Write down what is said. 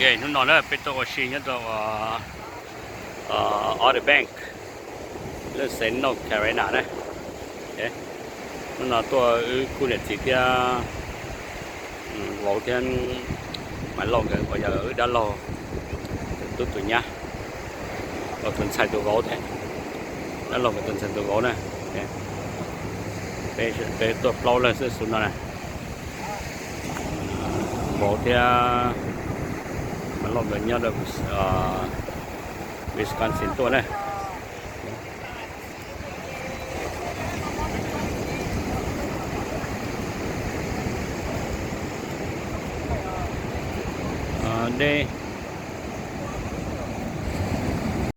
Hnub no na peb tuaj ua si nyob rau Outer Banks, lub xeev North Carolina na. Hnub no tuaj wb khub niam txiv thiab vauv thiab Maiv Lauj nkawd uas yog wb dab laug tus tub tus nyab, tus ntxhais tus vauv thiab, dab laug tus ntxhais tus vauv na. Peb tuaj plaub leeg xwb xub no na. Vauv thiab Maiv Lauj nkawd nyob rau Wisconsin tuaj na. Dej